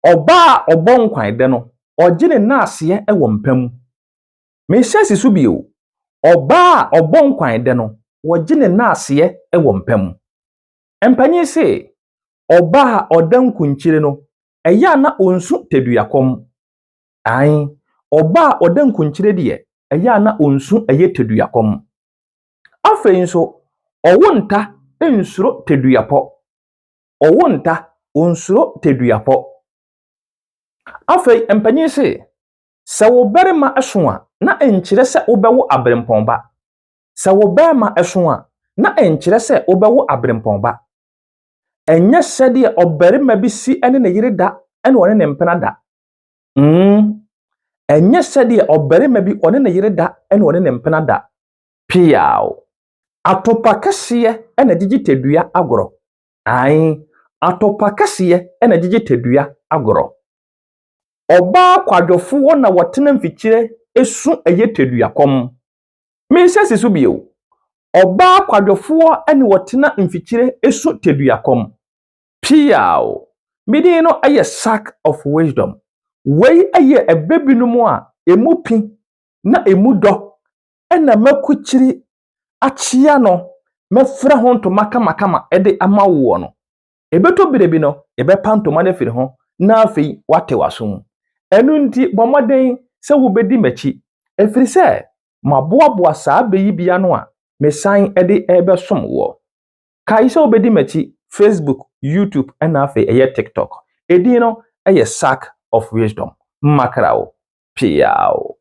Ɔbaa a ɔbɔ nkwan dɛ no, ɔgye ne naaseɛ wɔ mpa mu. Mehyɛ si so bio. Ɔbaa a ɔbɔ nkwan dɛ no, wɔgye ne naaseɛ wɔ mpa mu. Mpanyin se, ɔbaa a ɔda nkunkyire no, ɛyɛ a na ɔnsu taduakɔm. Ae, ɔbaa a ɔda nkunkyire deɛ, ɛyɛ a na ɔnsu ɛyɛ taduakɔm. Afei nso, ɔwo nta nsuro taduapɔ. Ɔwo nta onsuro taduapɔ. Afei mpanyin se, sɛ wo barima so a, na nkyerɛ sɛ wobɛwo aberempɔn ba. Sɛ wo barima so a, na nkyerɛ sɛ wobɛwo aberempɔn ba. Ɛnyɛ sɛdeɛ ɔbarima bi si ne ne yere da ɛna ɔne ne mpena da. Ɛnyɛ sɛdeɛ ɔbarima bi ɔne ne yere da ɛna ɔne ne mpena da. Piaw. Atopa kɛseɛ ɛna gyegye tadua agorɔ. Ae, atopa kɛseɛ ɛna gyegye tadua agorɔ. Ɔbaa kwadwofoɔ na wɔtena mfikyire esu ɛyɛ taduakɔm. Menhyɛ si so bio. Ɔbaa kwadwofoɔ ɛne wɔtena mfikyire esu taduakɔm. Piaw. Me din no ɛyɛ Sack of Wisdom. Wei ɛyɛ ɛbɛ binom a emu pi na emu dɔ ɛna makukyiri akyea no mɛfrɛ ho ntoma kamakama ɛde ama woɔ no. Ɛbɛtɔ bere bi no, yɛbɛpa ntoma no afiri ho na afei woate w'aso mu. Ɛno nti, bɔ mmɔden sɛ wobɛdi m'akyi, ɛfiri sɛ maboaboa saa bɛ yi bi ano a mesan de ɛrebɛsom woɔ. Kae sɛ wobɛdi m'akyi Facebook, YouTube ɛna afei ɛyɛ TikTok. Edin no ɛyɛ Sack of Wisdom. Mmakra wo. Piaw.